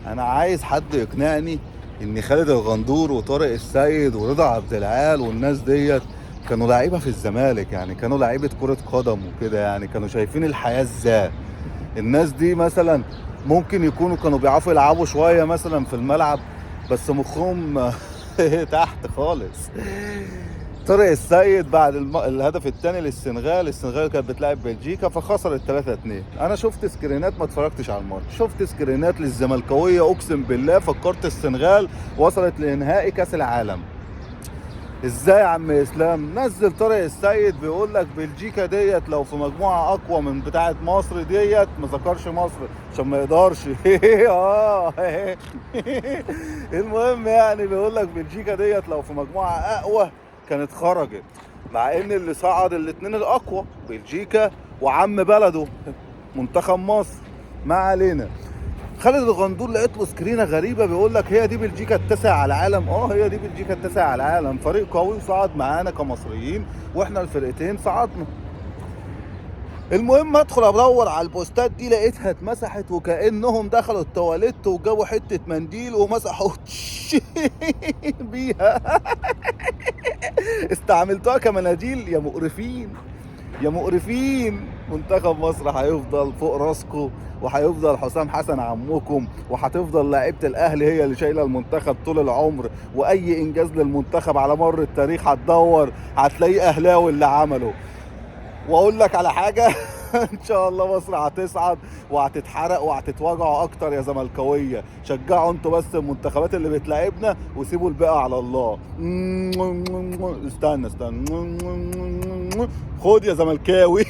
انا عايز حد يقنعني ان خالد الغندور وطارق السيد ورضا عبد العال والناس ديت كانوا لعيبة في الزمالك، يعني كانوا لعيبة كره قدم وكده، يعني كانوا شايفين الحياة ازاي. الناس دي مثلا ممكن يكونوا كانوا بيعرفوا يلعبوا شوية مثلا في الملعب، بس مخهم تحت خالص. طارق السيد بعد الهدف الثاني للسنغال، السنغال كانت بتلعب بلجيكا فخسرت 3-2. انا شفت سكرينات، ما اتفرجتش على الماتش، شفت سكرينات للزملكاويه، اقسم بالله فكرت السنغال وصلت لنهائي كاس العالم. ازاي يا عم اسلام؟ نزل طارق السيد بيقول لك بلجيكا ديت لو في مجموعة اقوى من بتاعه مصر ديت، ما ذكرش مصر عشان ما يقدرش. المهم يعني بيقول لك بلجيكا ديت لو في مجموعة اقوى كانت خرجت، مع ان اللي صعد الاتنين الاقوى بلجيكا وعم بلده منتخب مصر. ما علينا. خالد الغندور لقيت له سكرينه غريبة بيقول لك هي دي بلجيكا التاسع على العالم. هي دي بلجيكا التاسع على العالم، فريق قوي وصعد معانا كمصريين، واحنا الفرقتين صعدنا. المهم ادخل ادور على البوستات دي لقيتها اتمسحت، وكانهم دخلوا التواليت وجابوا حتة منديل ومسحوا بيها. استعملتوها كمناديل يا مقرفين يا مقرفين. منتخب مصر هيفضل فوق راسكم، وهيفضل حسام حسن عمكم، وهتفضل لعيبة الاهلي هي اللي شايله المنتخب طول العمر، واي انجاز للمنتخب على مر التاريخ هتدور هتلاقيه اهلاوي اللي عمله. واقول لك على حاجة، ان شاء الله مصر هتصعد وهتتحرق وهتتوجعوا اكتر يا زملكاويه. شجعوا انتوا بس المنتخبات اللي بتلاعبنا وسيبوا الباقي على الله. استنى استنى، خد يا زملكاوي.